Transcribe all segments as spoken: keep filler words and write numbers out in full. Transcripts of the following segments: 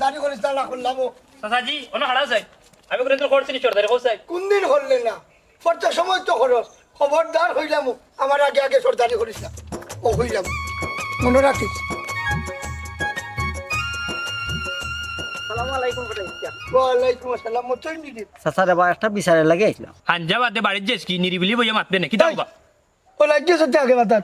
সর্দারি করিস না, না করলাম ও। চাচাজি, অনো খাড়া চাই। আমি কোনোদিন করছি নি সর্দারি, কও চাই। কোনদিন করলে না? প্রত্যেক সময় তো করস। খবরদার কইলাম ও, আমার আগে আগে সর্দারি করিস না। ও কইলাম। মনো রাখিস। সালামু আলাইকুম, কটাই চাচা। ওয়ালাইকুম আসসালাম, মতই নি রে। চাচা রে বা, একটা বিচারর লাগি আইছলাম। হাঞ্জা বাদে বাড়িত যাইস কি, নিরিবিলি বইয়া মাতবে না, কিতা এই, বা? ও লাগিয়ে সত্যি আগে মাতার।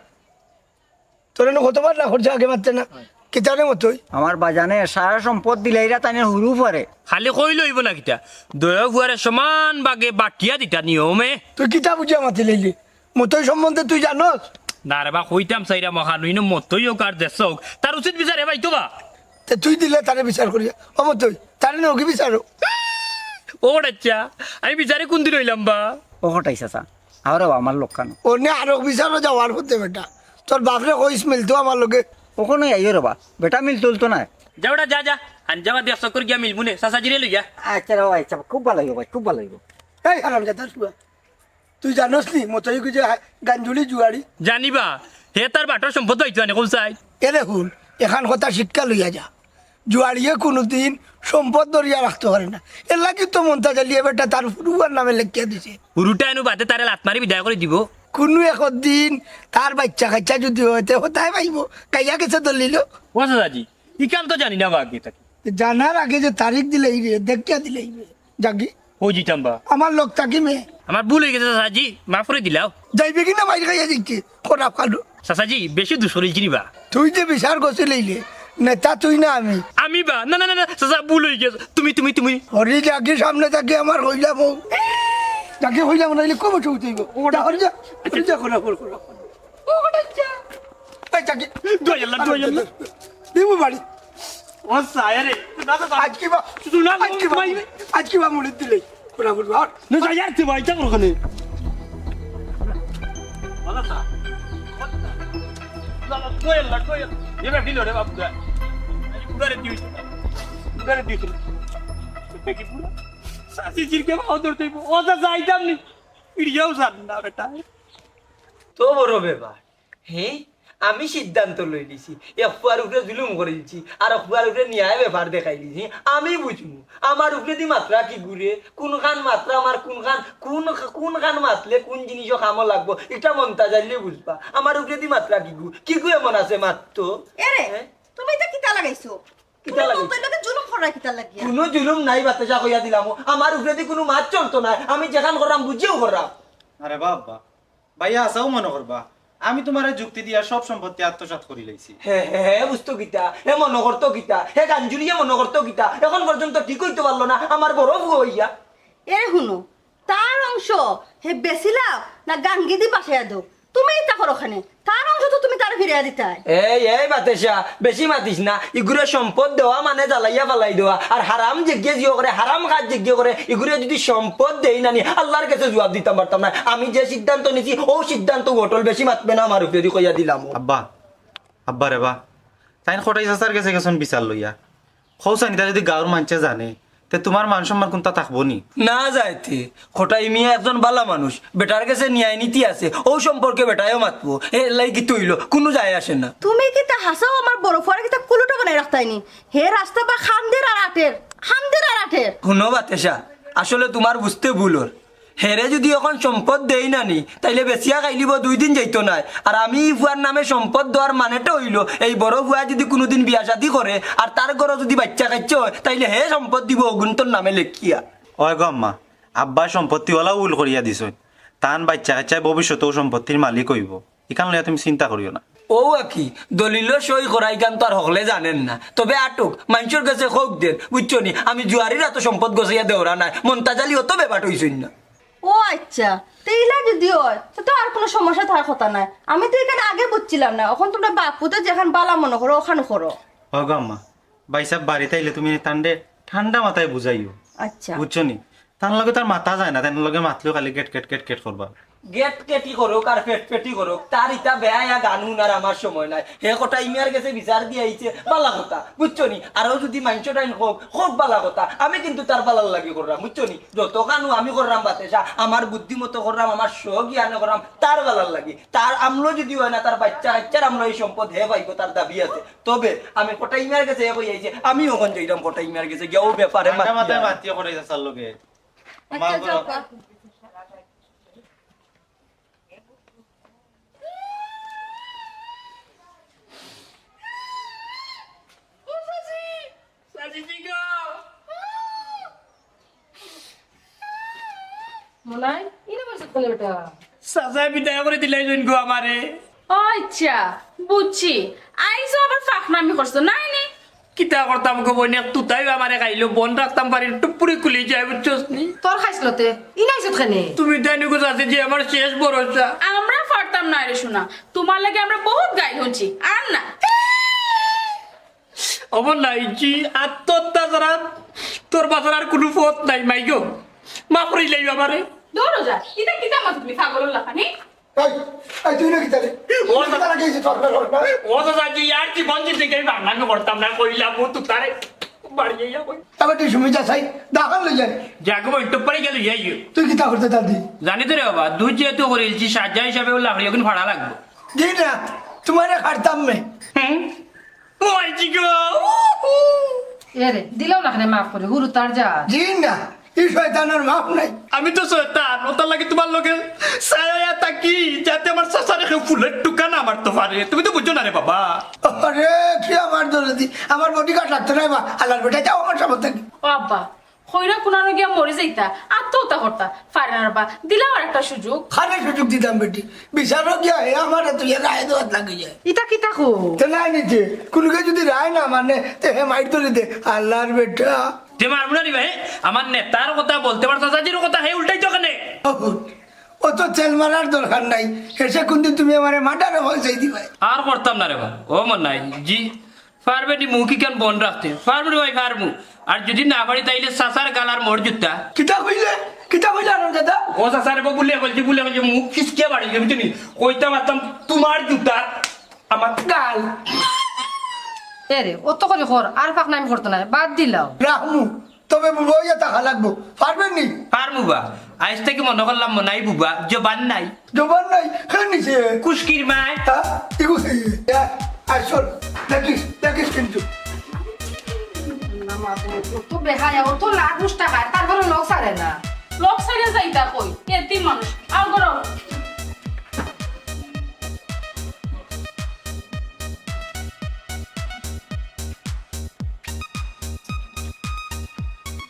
তোরে নু কতবার না করছে আগে মাততে না। কিতা রে মতই? আমার বাজানে সারা সম্পদ দিলাইরা তাইনর হুরু ফুয়ারে। খালি কইলে অইবো না কিতা? দুইও ফুয়ারে সমান ভাগে বাটিয়া দিতা নিয়মে। তুই কিতা বুঝিয়া মাতিলাইলি? মতই সম্বন্ধে তুই জানস? না রে বা, কইতাম চাইরাম অখান, ইনো মতই অউক আর যেসা অউক, তার উচিত বিচার হে পাইতো বা। তে তুই দিলে তারে বিচার করিয়া। ও মতই, তারে নু কি বিচারো? ও আচ্ছা, আমি বিচারে কোন দিন অইলাম বা? ও কটাই চাচা, আও রে বা আমার লগে নু। অনে আরক বিচারো যাওয়ার পথে বেটা। তোর বাপরে কইস মিলতো আমার লগে। অখনো আইও রে বা, বেটা মিলতো উলতো নায়। যা বেটা, যা, যা। হাঞ্জা বাদে এক চক্কর গিয়া মিলমু নে, চাচাজিরে লইয়া। আচ্ছা রে বা, আচ্ছা, খুব ভালা অইবো ভাই, খুব ভালা অইবো। এই হারামজাদার ফুয়া, তুই জানস নি মতই যে গাঞ্জুলি জুয়াড়ি? জানি বা, হে তার বাটর সম্পদ পাইতো আনে, কও চাই। এরে হুন, এখান কথা শিক্ষা লইয়া যা। জুয়াড়িয়ে কুনুদিন সম্পদ ধরিয়া রাখতো পারে না। এর লাগি তো মন্তাজ আলিয়ে বেটা তার ফুয়ার নামে লেখিয়া দিছে। হুরুটা এনু বাদে তারে লাত মারি বিদায় করি দিবো। কুনু একদিন তার বাইচ্চা কাইচ্চা যুদি অয়, তে হতায় পাইবো। কাইয়া গেছে দলিল। ও চাচাজি, ইখান তো জানি না বা আগে থাকি। জানার আগে যে তারিখ দিলাইরে, দেখিয়া দিলাইরে। যাগি। অউ যিতাম বা। আমার লগ থাকি মে। আমার ভুল অইগেছে চাচাজি, মাফ করি দিলাও। যাইবে কি না মাইর খাইয়া যাইতে? খরাপ কালো। চাচাজি, বেশি দুষ করিলছি নি বা। তুই যে বিচার করছিলাইলে, নেতা তুই না আমি। আমি বা? না, না, না, না, চাচা, ভুল অইগেছে। তুমি, তুমি, তুমি। হরি যাগি সামনে থাকি আমার কইলাম ও। যাগি কইলাম না, অইলে কবে ছুটি অইবো? যা, হরি যা, হরি যা, খরাপ, খরাপ, খরাপ। ও, হঠাৎ যা। এই যাগি। দোয়াই আল্লাহ, দোয়াই আল্লাহ। দিবো বাড়ি। ও সায়া রে, না, না, না। আজকে বা, শুধু না, আজকে বা, ভাই। আজকে বা মুড়ি দিলে। পুরা বুড়ো আর। না, যাই আর তুই ভাই, যা ওখানে। বালা সা। না, না, দোয়াই আল্লাহ, দোয়াই আল্লাহ। এবার দিল রে বাপ, দোয়াই। আরে পুরা রে দিও। পুরা রে দিও। দেখি পুরা। সাসি জিরকে বাবা ধরতে হইব। ও তো যাইতাম নি। ইড়িয়াও জান না বেটা। তো বড় ব্যাপার। হে, আমি সিদ্ধান্ত লইলিছি, এক ফুয়ার উপরে জুলুম করিলিছি, আরক ফুয়ার উপরে ন্যায় ব্যাপার দেখাইলিছি। আমি বুঝমু, আমার উপরেদি মাতরা কিগু রে, কুনখান মাতরা আমার, কুনখান, কুন, কুনখান মাতলে কুন জিনিসও কামো লাগবো, ইটা মন্তাজ আলিয়ে বুঝবা। আমার উপরেদি মাতরা কিগু, কিগু এমন আছে মাততো? এরে, হে? তুমি ইটা কিতা লাগাইছো? কিতা তুমি লাগাইছো? মন্তাজর লগে জুলুম কররায় কিতা লাগিয়া? কুনু জুলুম নাই, বাতেশা কইয়া দিলাম, আমার উপরেদি কুনু মাত চলতো নায়, আমি যেখান কররাম বুঝিয়াউ কররাম। আরে বাবা, ভাইয়া, আছাউ মনো করবা, আমি তুমারে যুক্তি দিয়া সব সম্পত্তি আত্মসাৎ করিলাইছি। হে, হে, হে, বুঝতো কিতা? হে মনো করতো কিতা? হে গাঞ্জুরিয়ে মনো করতো কিতা? এখন পর্যন্ত ঠিক অইতো পারলো না, আমার বড় ফুয়া অইয়া। এরে হুনো, তার অংশ হে বেচিলাও না গাঙ্গেদি ভাসাইয়া দেও? তুমি ইতা করো কেনে? তার অংশ তো তুমি তারে ফিরাইয়া দিতায়। এই, এই বাতেশা, বেশি মাতিস না। ইগুরে সম্পদ দেওয়া মানে জ্বালাইয়া ফালাই দেওয়া। আর হারাম যেগিয়ে জিও করে, হারাম কাজ যেগিয়ে করে, ইগুরে যুদি সম্পদ দেই না নি, আল্লার গেছে জুয়াব দিতাম পারতাম নায়। আমি যে সিদ্ধান্ত নিছি, অউ সিদ্ধান্ত অটল, বেশি মাতবে না আমার উপরেদি কইয়া দিলাম। আব্বা, আব্বা রে বা, তাইন কটাই চাচার গেছে গেছইন বিচার লইয়া। কও চাইন, ইতা যুদি গাঁওর মানষে জানে, তে তুমার মান সম্মান কুনতা থাকবো নি? না যাইতে, কটাই মিয়া একজন ভালা মানুষ, বেটার গেছে ন্যায় নীতি আছে, অউ সম্পর্কে বেটায়ও মাতবো। এর লাগি কিতা অইলো, কুনু যায় আসে না। তুমি কিতা হাছাউ আমার বড় ফুয়ারে কিতা কুলুটো বানাই রাখতায় নি? হে রাস্তা বা কান্দের আর আটের, কান্দের আর আটের। হুনো বাতেশা, আসলে তুমার বুঝতে ভুল অর। হেরে যুদি অখন সম্পদ দেই না নি, তাইলে বেচিয়া খাইলিবো, দুই দিন যাইতো নায়। আর আমি ই ফুয়ার নামে সম্পদ দেওয়ার মানেটা অইলো, এই বড় ফুয়ায় যুদি কুনুদিন বিয়া শাদি করে, আর তার ঘরো যুদি বাইচ্চা কাইচ্চা অয়, তাইলে হে সম্পদ দিবো অগুইন্তর নামে লেখিয়া। অয় গো আম্মা, আব্বায় সম্পত্তিওয়ালাও ভুল করিয়া দিছইন। তান বাইচ্চা কাইচ্চায় ভবিষ্যতেও সম্পত্তির মালিক অইবো। ইখান লইয়া তুমি চিন্তা করিও না। অউ আকি, দলিলো সই করা ইখান তো আর হকলে জানইন না। তবে আটুক, মানষর গেছে কউক দেন, বুঝছো নি? আমি জুয়ারির আতো সম্পদ গছাইয়া দেওরা নায়, মন্তাজ আলী অত বেবাট অইছইন না। ও আইচ্ছা, তে ইলা যুদি অয়, তে তো আর কুনু সমস্যা থাকার কথা নায়। আমি তো ইখান আগে বুঝছিলাম না, অখন তুমরা বাপ-পুতে যেখান ভালা মনো করো, অখান করো। অয় গো আম্মা, ভাইসাব বাড়িত আইলে তুমি তানরে ঠান্ডা মাথায় বুঝাইও। আইচ্ছা। বুঝছো নি? তান লগে তার মাতা যায় না, তান লগে মাতলেও খালি কেট কেট কেট কেট করবা। গেট কেটি করুক আর পেট পেটি করুক, তার ইতা বেহায়া গান হুনার আমার সময় নাই। হে কটাই মিয়ার গেছে বিচার দিয়া আইছে, বালা কথা, বুঝছো নি? আরো যদি মাইনষে টাইন কউক, খুব বালা কথা। আমি কিন্তু তার বালার লাগি কররাম, বুঝছো নি? যত কানু আমি কররাম বাতেশা, আমার বুদ্ধি মতো কররাম, আমার স্বজ্ঞানে কররাম, তার বালার লাগি। তার আমলো যদি অয় না, তার বাইচ্চা কাইচ্চার আমলো এই সম্পদ হে পাইবো, তার দাবি আছে। তবে আমি কটাই মিয়ার গেছে হে কই আইছে, আমি অখন যাইরাম কটাই মিয়ার গেছে গিয়া অউ ব্যাপারে ঠান্ডা মাতিয়া মাথায় আই। মাতিয়া করে যাচ্ছার লগে। আচ্ছা, আমার যাও, ঘর- মনাই, ইনো বলছো কেনে বেটা? চাচায় বিদায় করি দিলাইছইন গো আমারে। ও আচ্ছা, বুঝছি। আইছো আবার ফাঁকনামি করছো, নায় নি? কিতা করতাম গো বইন, এক তুতাইও আমারে খাইলো, বন রাখতাম পারি, টুপুরি খুলি যায়, বুঝছস নি? তোর খাইছলতে, ইনো আইছত কেনে? তুমি তাই নি গো চাচি যে আমার শেষ ভরসা। আমরা পারতাম নায় রে সোনা, তুমার লাগি আমরা বহুত গাইল হুনছি, আর না। অমন নায় জি, আত্মহত্যা ছাড়া তোর বাঁচার আর কুনু পথ নাই, মাই গো। মাফ করিলাইও আমারে। দৌড়ো যা, ইতা কিতা মাত তুমি পাগলর লাখান? এই, এই, তুই না কিতা রে? ও তুই কিতা লাগাইছিস তোর, তোর, তোর? ও চাচা জি, আর জীবন জিন্দেগি আমি বাংলা করতাম না, কইলাম ও তুতারে বাড়ি যাইয়া কই। তবে তুই সুমিতা চাই, দাখান লই যায়। যাগো বইন, টুপ পারি গেল যাইও। তুই কিতা করতে চাস তুই? জানি তো রে বাবা, দুধ যেহেতু করিলছি, সাজা হিসাবে ও লাকড়ি অখন ফাড়া লাগবো। জি না, তুমারে খাটতাম মে। হুম? ওই জি গো। এরে, দিলাও না কেনে মাফ করি, হুরু তার যা। জি না, ই শয়তানর মাফ নাই। আমি তো শয়তান, অতার লাগি তুমার লগে ছায়া থাকি, যাতে আমার চাচারে কেউ ফুলের টুকা না মারতো পারে। তুমি তো বুঝো না রে বাবা। আরে, কি আমার দরদি, আমার bodyguard লাগতো না বা, আল্লাহর বেটা, যাও আমার সামনে থাকি। ও আব্বা, কইরা কুনানো গিয়া মরি যাইতা, আত্মহত্যা করতা, পারে না রে বা, দিলাও আর একটা সুযোগ। কারে সুযোগ দিতাম বেটি, বিচারো গিয়া হে আমারে তুই রায় দেওয়াত লাগি যায়। ইতা কিতা কও? তে নাই নিতে, কুনুকে যদি রায় না মানে, তে হে মাইর ধরি দে, আল্লাহর বেটা। তে মারমু না নি ভাই, আমার নেতার কথা বলতে পারতো, চাচাজির কথা হে উল্টাইতো কেনে? অত তেল মারার দরকার নাই, হেষে কুনদিন তুমি আমারে মার্ডারে পৌঁছাই দিবায়। আর করতাম না রে বা, ও মনাই, জি, পারবে নি মুখ ইখান বন্ধ রাখতে? পারমু রে ভাই, পারমু। আর যদি না পারি তাইলে চাচার গালার মোর জুতা। কিতা কইলে? কিতা কইলে আর দাদা? ও চাচা রে বা, বুলে কইছি, বুলে কইছি, মুখ ফিসকিয়া বাড়ি যাবি তুমি। কইতাম পারতাম তুমার জুতা। আমার গাল। এরে, অত করি কর, আর ফাঁকনামি করতো নায়, বাদ দিলাও। রাখমু, তবে বুবা অইয়া থাকা লাগবো। পারবে নি? পারমু বা। আইজ থাকি মনো করলাম মনাই বুবা, জবান নাই। জবান নাই? কে নিছে? কুস্কির মায়। হ্যাঁ? ইগু, ইয়া, আয় চল, দেখিস, দেখিস কিন্তু। অত বেহায়া, অত লাখ উষ্টা খায়, তারপরে লোক ছাড়ে না। লোক ছাড়ে যাইতা কই? এতিম মানুষ। আও করো।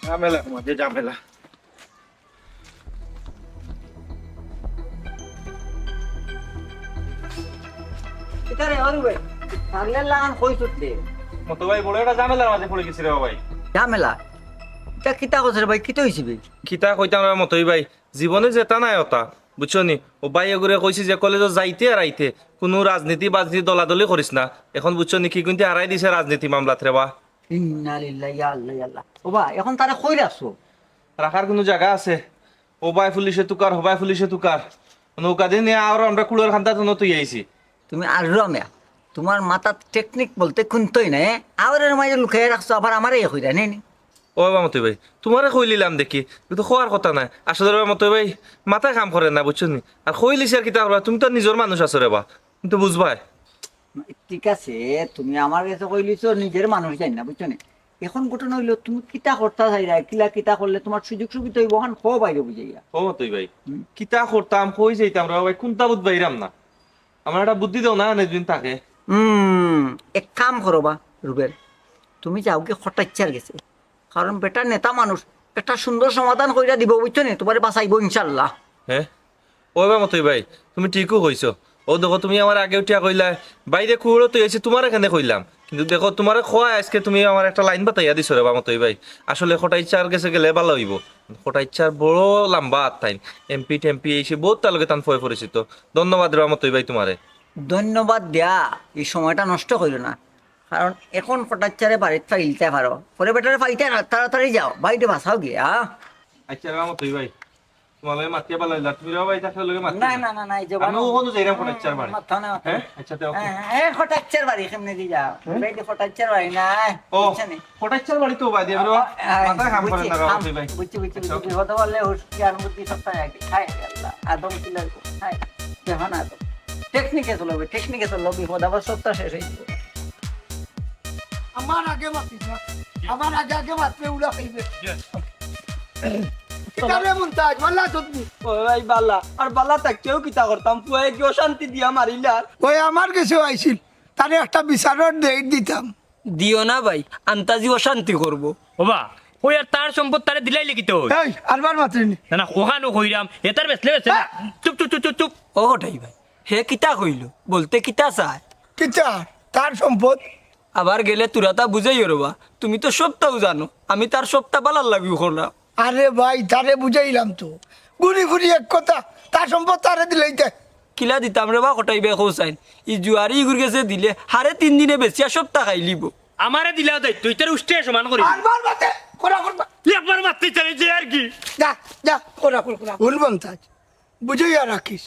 ঝামেলার মাঝে ঝামেলা। কিতা রে, অরু ভাই? পাগলর লাখান কই ছুটলে? মতো ভাই, বড় একটা ঝামেলার মাঝে পড়ি গেছি রে বা ভাই। ঝামেলা? ইতা কিতা কইছে রে ভাই? কিতা অইছে বে? কিতা কইতাম রে মতই ভাই? জীবনে যেতা নায় অতা, বুঝছো নি? অউ ভাই এগুরে কইছি যে কলেজো যাইতে আর আইতে কুনু রাজনীতি বাজনীতি দলাদলি করিস না। অখন বুঝছো নি, কি কুন্তি হারাই দিছে রাজনীতি মামলাত রে বা। ইন্না লিল্লাহি, ইয়া আল্লাহ, ইয়া আল্লাহ। ও বা, অখন তারে কই রাখছো? রাখার কুনু জাগা আছে? ও ভাই পুলিশে তুকার, ও ভাই পুলিশে তুকার। নৌকা দিয়া নিয়া আর আমরা কুড়র কান্দাত থুইয়া আইছি। তুমি আর রমিয়া, তুমার মাথাত technique বলতে কুন্তাউ নাই, এ? আওরের মাঝে লুকাইয়া রাখছো, আবার আমারে ইয়ে কইরা, নে, নে। ও বাবা মতই ভাই, তুমারে কইলিলাম দেখি, কিন্তু কওয়ার কথা নায়। আসলে বাবা মতই ভাই, মাথায় কাম করে না, বুঝছো নি? আর কইলিছি আর কিতা করবা, তুমি তো নিজর মানুষ আছো রে বা, তুমি তো বুঝবায়। ঠিক আছে, তুমি আমার গেছে কইলিছো, নিজর মানুষ জানি না, বুঝছো নি? অখন ঘটনা অইলো, তুমি কিতা করতা চাইরায়, কিলা কিতা করলে তুমার সুযোগ সুবিধা অইবো, অখান কও বাইরে বুঝাইয়া। ও মতই ভাই, হুম। কিতা করতাম, কই যাইতাম রে বা ভাই, কুন্তা বুঝ পাইরাম না। আমার একটা বুদ্ধি দেও না, অনেকদিন থাকে। হুম, এক কাম করো বা, রুবেল, তুমি যাওগি কটাইচ্ছার গেছে, কারণ বেটা নেতা মানুষ, একটা সুন্দর সমাধান কইরা দিবো, বুঝছো নি? তুমারে বাঁচাইবো ইনশাল্লাহ। হ্যাঁ, ও বা মতই ভাই, তুমি ঠিকউ কইছো। ও দেখো, তুমি আমারে আগে উঠিয়া কইলায়, বাইরে কুড়ো থুইয়া আইছি, তুমারে কেনে কইলাম? কিন্তু দেখো, তুমারে কওয়ায় আইজকে তুমি আমারে একটা লাইন বাতাইয়া দিছো রে বা মতই ভাই। আসলে কটাইচ্ছার গেছে গেলে বালা অইবো। কটাইচ্ছার বড় লাম্বা আত তাইন, এমপি টেমপি, এই সেই বউততার লগে তান পয় পরিচিত। ধন্যবাদ রে বা মতই ভাই তুমারে। ধন্যবাদ দিয়া ই সময়টা নষ্ট করিও না, কারণ অখন কটাইচ্ছারে বাড়িত ফাইলতায় পারো, পরে বেটারে ফাইতায় না, তাড়াতাড়ি যাও, ভাইরে বাঁচাও গিয়া। আচ্ছা রে বা মতই ভাই, তোমার লগে মাতিয়া বালা ইলা, তুমি রে ভাই, তার লগে মাতিয়া না, না। না, না, না, এই যে আমি বাবা, ওখানে যাইরাম, হুম, ফটাচ্চার বাড়ি। মাথা না, মাথা হ্যাঁ? না। আচ্ছা, তো হ্যাঁ, হ্যাঁ, ফটাচ্চার বাড়ি কেমনে দি যাও? হ্যাঁ? বেটি ফটাচ্চার বাড়ি না, হ্যাঁ? ও, বুঝছো নি? ফটাচ্চার বাড়ি তো বাদে, আমরা আ, আ, মাথায় কাম করে বুঝছি, না, কাম, বাবা, ভাই। বুঝছি, বুঝছি, আচ্ছা। বুঝছি। বিপদে পড়লে হুঁশিয়ার বুদ্ধি সব থাকে। হায় আল্লাহ, আদম ছিল এরকম। হায়, দেখো না আদম। টেকনিকে চলবে, টেকনিকে চলবে, বিপদ আবার সবটা শেষ হয়ে যাবে। আমার আগে মাতিস না, আমার আগে আগে মাতলে উড়া খাইবে। ইয়ে। কিতা রে মুনতাজ, বালা আছস নি? ও ভাই বালা, আর বালা থাকিয়াও কিতা করতাম, পুয়ায় কি অশান্তি দিয়া মারিলার। ওই আমার গেছেও আইছিল, তারে একটা বিচারর date দিতাম। দিও না ভাই, আন্তাজি অশান্তি করবো। ওবা, ওই আর তার সম্পদ তারে দিলাইলে কিতা অয়? এই, আরবার মাতরে নি। না, না, ওখানো কইরাম, এ তার বেচলে বেচে না। হ্যাঁ। চুপ, চুপ, চুপ, চুপ, চুপ। ও কটাই ভাই, হে কিতা কইলো? বলতে কিতা চায়? কিতা? তার সম্পদ? আবার গেলে তোরা তা বুঝাইও রে বা, তুমি তো সবটাও জানো, আমি তার সবটা বালার লাগিও করলাম। আরে ভাই, তারে বুঝাইলাম তো, ঘুরি ফিরি এক কথা, তার সম্পদ তারে দিলাইতে। কিলা দিতাম রে বা কটাই ভাই কও চাইন, ই জুয়ারি ইগুর গেছে দিলে হারে তিন দিনে বেচিয়া সবটা খাইলিবো। আমারে দিলাও দায়িত্ব, ইতারে উষ্ঠে সমান করি। আরবার মাতে, করা করবা। একবার মাততে চাই যে আর কি। যা, যা, করা কর, করা। হুন মুনতাজ, বুঝাইয়া রাখিস,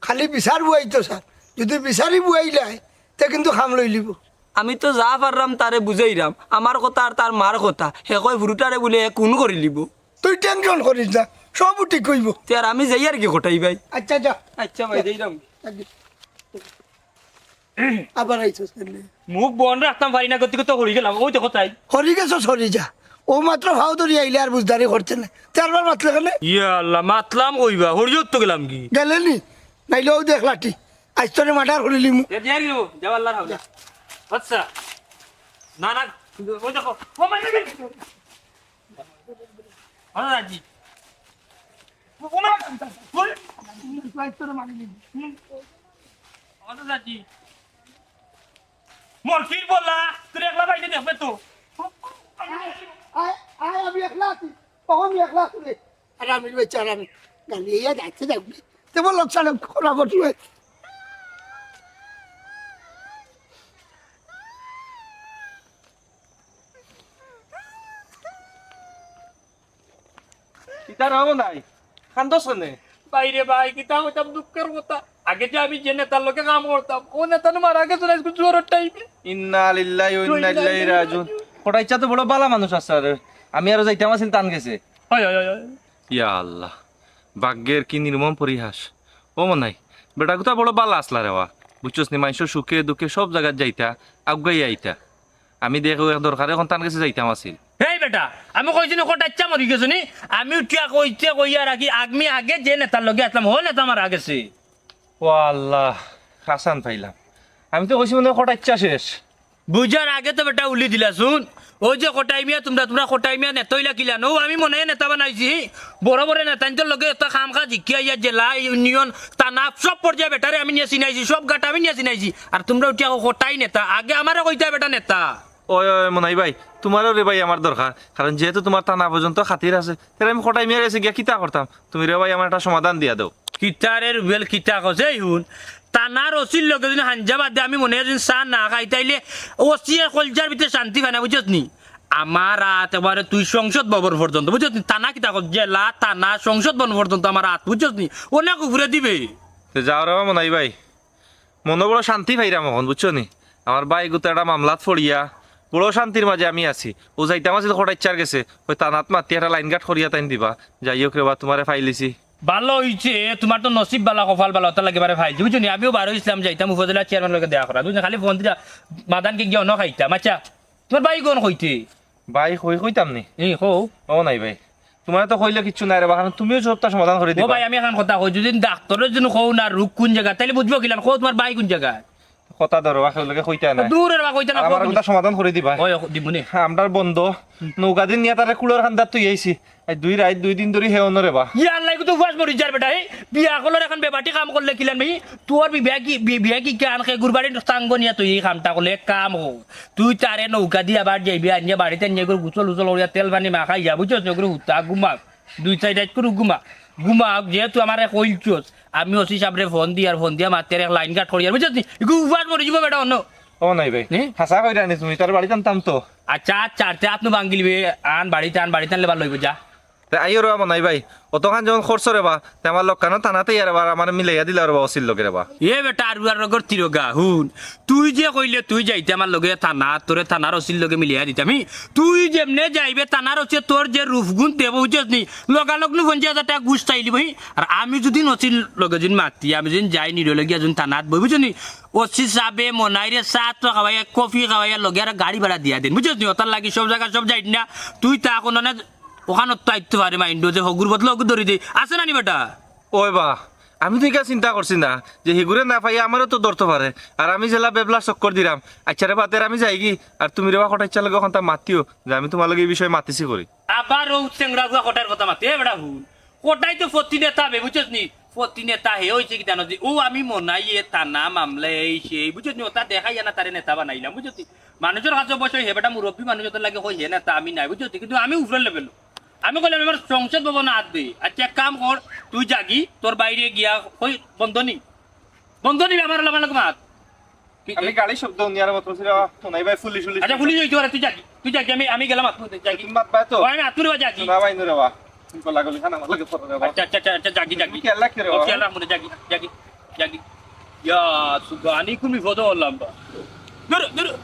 খালি বিচার বুয়াইতো স্যার, যদি বিচারি বুয়াইলায়, তে কিন্তু খাম লইলিবো। আমি তো যা পাররাম তারে বুঝাইরাম, আমার কথা আর তার মার কথা, হে কয় ফুরুটারে বুলে হে খুন করিলিবো। তুই tension করিস না, সব ঠিক অইবো। তে আর আমি যাই আর কি কটাই ভাই। আচ্ছা, যা। আচ্ছা ভাই, যাইরাম। আবার আইছস কেনে? মুখ বন্ধ রাখতাম পারি না, গতিকে তো হরি গেলাম। ওই দেখো তাই। হরি গেছস, হরি যা। ও মাত্র ফাও ধরি আইলে আর বুঝদারি করতে না। তে আরবার মাতলে কেনে? ইয়া আল্লাহ, মাতলাম কইবা, হরিও তো গেলাম কি? গেলে নি? নাইলে ও দেখ লাঠি। আইজ তোরে murder করিলিমু। এ, দিয়া গেল, যাও আল্লাহর হাওলা। আচ্ছা। না, না, ওই দেখো, ও মাই গড। আরে রাজি। ও মা, ওই। আরে রাজি। মরকির বলা, তোর একলা বাইরে দেখবে তো। আয়, আয়, আমি একলা আছি। তখন আমি একলা আছি রে। আর আমি রয়েছে, আর আমি গালি ইয়া যাচ্ছে, দেখবি। তে বললাম, "সালে খোরা বটু হয়েছে।" কিতা রে ও নাই? কান্দছ কেনে? ভাই রে ভাই, কিতা কইতাম দুঃখর কথা। আগে যে আমি যে নেতার লগে কাম করতাম, ও নেতা নু মারা গেছে আইজকু জোহরর টাইমে। ইন্না লিল্লাহি ওয়া ইন্না ইলাইহি রাজিউন। কটাইচ্ছা তো বড় বালা মানুষ আছলা রে। আমি আরো যাইতাম আছিল তান গেছে। হয়, হয়, হয়, হয়। ইয়া আল্লাহ, ভাগ্যের কি নির্মম পরিহাস। ও মনাই, বেটাগুতা বড় বালা আছলা রে বা। বুঝছস নি, মানষর সুখে দুঃখে সব জাগাত যাইতা, আগুয়াইয়া আইতা। আমি দেখো এক দরকারে অখন তান গেছে যাইতাম আছিল। এই বেটা, আমি কইছি নি কটাইচ্ছা মরি গেছে নি? আমি উঠিয়া কইতে কইয়া রাখি, আমি আগে যে নেতার লগে আছলাম, হ নেতা মারা গেছে। ও আল্লাহ, কাছান পাইলাম। আমি তো কইছি মনে অয় কটাইচ্ছা শেষ। বুঝার আগে তো বেটা উলি দিলা, হুন। ওই যে কটাই মিয়া, তুমরা, তুমরা কটাই মিয়া নেতা অইলা কিলা নু? আমি মনে অয় নেতা বানাইছি। বড় বড় নেতাইন্তর লগে এত কাম কাজ শিখিয়া আইয়া জেলা, ইউনিয়ন, থানা, সব পর্যায়ে বেটারে আমি নিয়া চিনাইছি, সব ঘাট আমি নিয়া চিনাইছি। আর তুমরা উঠিয়া কও কটাই নেতা, আগে আমারে কইতায় বেটা নেতা। ওই, ওই, মনাই ভাই, তুমারেও রে ভাই আমার দরকার, কারণ যেহেতু তুমার থানা পর্যন্ত খাতির আছে, তাইলে আমি কটাই মিয়ার গেছে গিয়া কিতা করতাম? তুমি রে ভাই আমার একটা সমাধান দিয়া দেও। কিতা রে রুবেল, কিতা কস? এই হুন, থানার ওসির লগে যদি হাঞ্জা বাদে আমি মনে অয় যদি চা না খাই, তাইলে ওসিয়ে কলজার ভিতরে শান্তি পায় না, বুঝছস নি? আমার আত একবারে তুই সংসদ ভবন পর্যন্ত, বুঝছস নি? থানা কিতা কস? জেলা, থানা, সংসদ ভবন পর্যন্ত আমার আত, বুঝছস নি? অনেক উপরে দিবে। তে যাও রে বা মনাই ভাই, মনো বড় শান্তি পাইরাম অখন, বুঝছো নি? আমার ভাইগুতা একটা মামলাত পড়িয়া বড় শান্তির মাঝে আমি আছি। অউ যাইতাম আছিল কটাইচ্ছার গেছে, অউ থানাত মাতি একটা লাইন ঘাট করিয়া তাইন দিবা। যাই হোক রে বা, তুমারে পাইলিছি। ভালা অইছে, তুমার তো নসিব ভালা, কপাল ভালা, অটার লাগি বারে পাইছি, বুঝছো নি? আমিও বার অইছলাম, যাইতাম উপজেলা চেয়ারম্যানর লগে দেখা করা, বুঝছো নি? খালি ফোন দিলা, বাদান কে গিয়া অনো খাইতাম। আচ্ছা, তুমার ভাইগুন কইতে? ভাই কই কইতাম নি? এই কও। ও নাই ভাই, তুমারে তো কইলে কিচ্ছু নাই রে বা, কারণ তুমিও সবটা সমাধান করি দিবা। ও ভাই, আমি অখন কথা কই, যদি ডাক্তরে যদি কও না রোগ কুন জাগাত, তাইলে বুঝবো কিলা? কও তুমার ভাই কুন জাগাত? কথা ধরো, বাকি লগে কইতা না। দূর রে বা, কইতা না, আর আমার কও কথা তুমি। সমাধান করি দিবা। ওই, ওই, দিমুনে। হ্যাঁ, আমরার বন্ধ, নৌকা দি নিয়া তারে কুলর কান্দাত থুই আইছি। আই দুই রাইত, দুই দিন ধরি হে অনো রে বা। ইয়া আল্লাহ, ইগু তো উপাস মরি যার বেটা, এই বিয়া করলে অখন বেবাটি কাম করলে কিলান ভাই? তোর বি-, বিয়া কি, বি-, বিয়া কি কান খে গুরবাড়ি টাঙ্গ নিয়া তুই এই কামটা করলে, এক কাম কর। তুই তারে নৌকা দি আবার যাইবি, আনিয়া বাড়িত আনিয়া এগুর গোসল উসল করিয়া তেল পানি মাখাইয়া, বুঝছস? এগুর হুতা ঘুমাক, দুই চাইর রাইত করে ঘুমা, ঘুমাক, যেহেতু আমারে কইলছস, আমি ওসি সাবরে ফোন দি আর ফোন দিয়া মাতি আর এক লাইন ঘাট করি আর, বুঝছস নি? ইগু উপাস মরি যাইবো বেটা অনো। ও নাই ভাই, নি? হাছা কইরা নি তুমি, তার বাড়িত আনতাম তো। আচ্ছা, আচ্ছা, আচ্ছা, আপনি ভাঙ্গিলিবে, আন বাড়িত আন, বাড়িত আনলে ভালা অইবো, যা। তে আইও রেবা মনাই ভাই, অতখান যখন খরচ রেবা, তে আমার লগে কেনে থানাত আইয়া রেবা, আর আমারে মিলাইয়া দিলাও রেবা ওসির লগে রেবা। এ বেটা, আরুয়ার রগর তিরোগা, হুন, তুই যে কইলে তুই যাইতে আমার লগে থানা, তোরে থানার ওসির লগে মিলাইয়া দিতাম, হি? তুই যেমনে যাইবে থানার ওসিয়ে তোর যে রূপগুণ দেখবো, বুঝছস নি? লগালগ নু পঞ্চাশ হাজার টেকা ঘুষ চাইলিবো, হি? আর আমি যুদি ওসির লগে যুদি মাতি, আমি যুদি যাই নিরলে গিয়া যুদি থানাত বই, বুঝছস নি? ওসি সাবে মনাইরে চা তো খাওয়াইয়া, কফি খাওয়াইয়া লগে আর গাড়ি ভাড়া দিয়া দেইন, বুঝছস নি? অতার লাগি সব জাগা সব যাইত না, তুই তা কোনো না অখানো তো আইতো পারে মাইন্ডো যে হগুর বদলে হগু ধরি দে। আছে না নি বেটা? ওই বা, আমি তো ইগু চিন্তা করছি না যে হিগুরে না পাইয়া আমারেও তো ধরতো পারে। আর আমি যেলা বেবলা চক্কর দিরাম। আচ্ছা রেবা, তে আমি যাইগি, আর তুমি রেবা কটাইচ্চার লগে অখানতা মাতিও যে আমি তুমার লগে ই বিষয়ে মাতিছি করি। আবার অউ চেংড়া বুয়া কটাইর কথা মাতে, এ বেটা হুন। কটাই তো ফতি নেতা বে, বুঝছস নি? ফতি নেতা হে অইছে কিতা নজি? অউ আমি মনাইয়ে থানা মামলা এই সেই, বুঝছস নি? অতা দেখাইয়া না তারে নেতা বানাইলাম, বুঝছস নি? মানুষর কাছে অবশ্য হে বেটা মুরব্বি মানুষ অতার লাগি কই হে নেতা আমি নায়, বুঝছস নি? কিন্তু আমি উপরের লেভেল। আমি কইলাম, "আমার সংসদ ভবন আত দে।" আচ্ছা, এক কাম কর, তুই যাগি, তোর বাইরে গিয়া কই বন্ধ নি? বন্ধ নি, আমার লগে মাত। কি আমি গাড়ি শব্দ হুনিয়ার মতো ছিল, মনাই ভাই পুলিশ উলিশ। আচ্ছা, পুলিশ অইতে পারে, তুই যাগি, তুই যাগি, আমি, আমি গেলাম, আত দে, যাগি। তুমি মাত পায় তো? ও, আমি আতুরে যাগি। না ভাই, নুরে বা। তুমি গলা গলি খানা আমার লগে পড়ো রে বা। আচ্ছা, আচ্ছা, আচ্ছা, আচ্ছা, যাগি, যাগি। তুমি খেয়াল রাখিও রে ও, বা। খেয়াল রাখমু রে, যাগি, যাগি, যাগি। ইয়া, সুবহানি, কুন বিপদো পড়লাম বা। ধরো, ধরো।